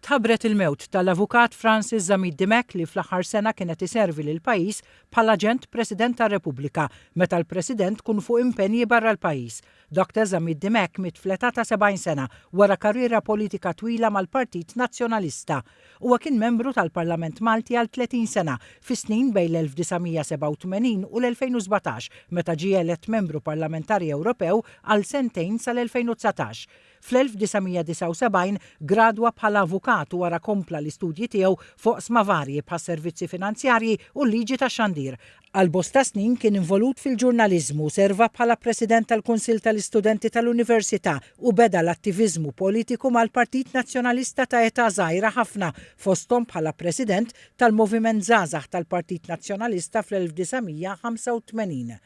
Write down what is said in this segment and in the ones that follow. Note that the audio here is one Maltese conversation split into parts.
Tħabbret il-mewt tal-Avukat Francis Zammit Dimech li fl-aħħar sena kien qed iservi lill-pajjiż bħala Aġent President tar-Repubblika meta l-President tkun fuq impenji barra l-pajjiż. Dr Zammit Dimech miet fl-età ta' 70 sena wara karriera politika twila mal-Partit Nazzjonalista. Huwa kien membru tal-Parlament Malti għal 30 sena fis-snin bejn l-1987 u l-2017 meta ġie elett Membru Parlamentari Ewropew għal sentejn sal-2019. Fl-1979 gradwa bħala avukat u wara kompla l-istudji tiegħu f'oqsma varji bħas-servizzi finanzjarji u l-liġi tax-xandir. Għal bosta snin kien involut fil-ġurnaliżmu, serva bħala President tal-Kunsill tal-Istudenti tal-Università u beda l-attiviżmu politiku mal-Partit Nazzjonalista ta' età żgħira ħafna, fosthom bħala President tal-Moviment Żgħażagħ tal-Partit Nazzjonalista fl-1985.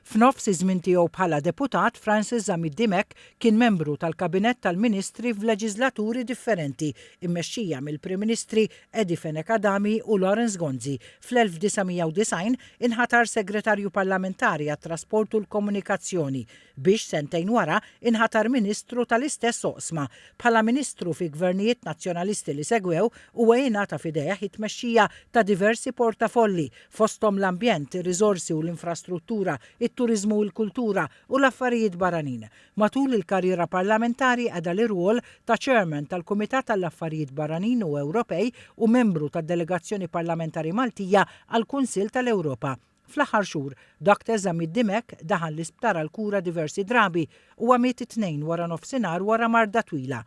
F'nofs iż-żmien tiegħu bħala deputat, Francis Zammit Dimech kien membru tal-Kabinett tal-Ministri f'leġiżlaturi differenti, immexxija mill-Prim Ministri Eddie Fenech Adami u Lawrence Gonzi. Fl-1990 inħatar Segretarju Parlamentari għat-Trasport u l-Komunikazzjoni, biex sentejn wara inħatar Ministru tal-istess oqsma. Bħala Ministru fi gvernijiet Nazzjonalisti li segwew, huwa ingħata f'idejh it-tmexxija ta' diversi portafolli, fosthom l-ambjent, ir-riżorsi u l-infrastruttura, it-turiżmu u l-kultura, u l-affarijiet barranin. Matul il-karriera parlamentari qeda l-irwol ta' Chairman tal-Kumitat għall-Affarijiet Barranin u Ewropej u membru tad-Delegazzjoni Parlamentari Maltija għall-Kunsill tal-Ewropa. Fl-aħħar xhur, Doctor Zammit Dimech daħal l-isptar għall-kura diversi drabi. Huwa miet it-Tnejn waranofsinhar wara marda twila.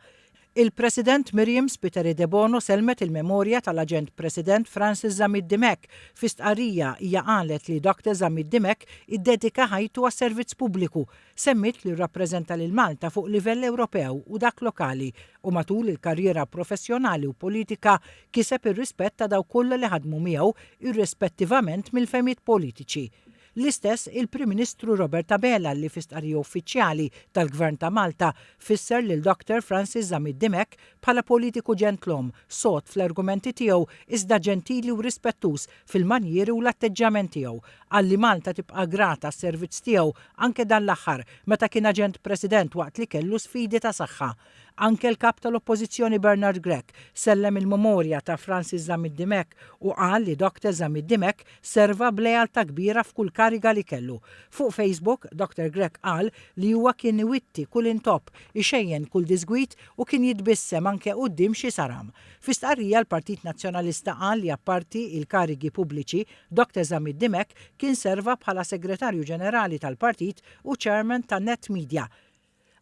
Il-President Myriam Spiteri Debono sellmet il-memorja tal-Aġent President Francis Zammit Dimech. Fi stqarrija hija qalet li Doctor Zammit Dimech iddedika ħajtu għas-servizz pubbliku. Semmiet li rrappreżenta lil Malta fuq livell Ewropew u dak lokali u matul il-karriera professjonali u politika kiseb ir-rispett ta' dawk kollha li ħadmu miegħu irrispettivament mill-fehmiet politiċi. L-istess il-Prim Ministru Robert Abela li fi stqarrija uffiċjali tal-Gvern ta' Malta fisser lil Doctor Francis Zammit Dimech bħala politiku ġentlom, sod fl-argumenti tiegħu iżda ġentili u rispettuż fil-manjieri u l-atteġġjament tiegħu. Qal li Malta tibqa' grata għas-servizz tiegħu anke dan l-aħħar meta kien Aġent President waqt li kellu sfidi ta' saħħa. Anke l-Kap tal-Oppożizzjoni Bernard Grech sellem il-memorja ta' Francis Zammit Dimech u qal li Doctor Zammit Dimech serva b'lealtà kbira f'kull kariga li kellu. Fuq Facebook, Doctor Grech qal li huwa kien iwitti kull intopp, ixejjen kull diżgwid u kien jitbissem anke quddiem xi saram. Fi stqarrija l-Partit Nazzjonalista qal li apparti il-karigi pubbliċi, Doctor Zammit Dimech kien serva bħala Segretarju Ġenerali tal-Partit u Chairman ta' Net Media.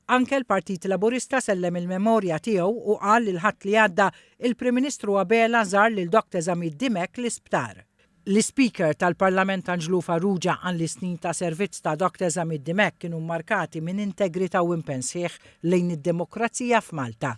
Anke l-Partit Laburista sellem il-memorja tiegħu u qal li l-Ħadd li għadda, il-Prim Ministru Abela żar lil Doctor Zammit Dimech l-isptar. L-Ispeaker tal-Parlament Anġlu Farrugia qal li s-snin ta' servizz ta' Doctor Zammit Dimech kienu mmarkati minn integrità u impenn sħiħ lejn id-demokrazija f'Malta.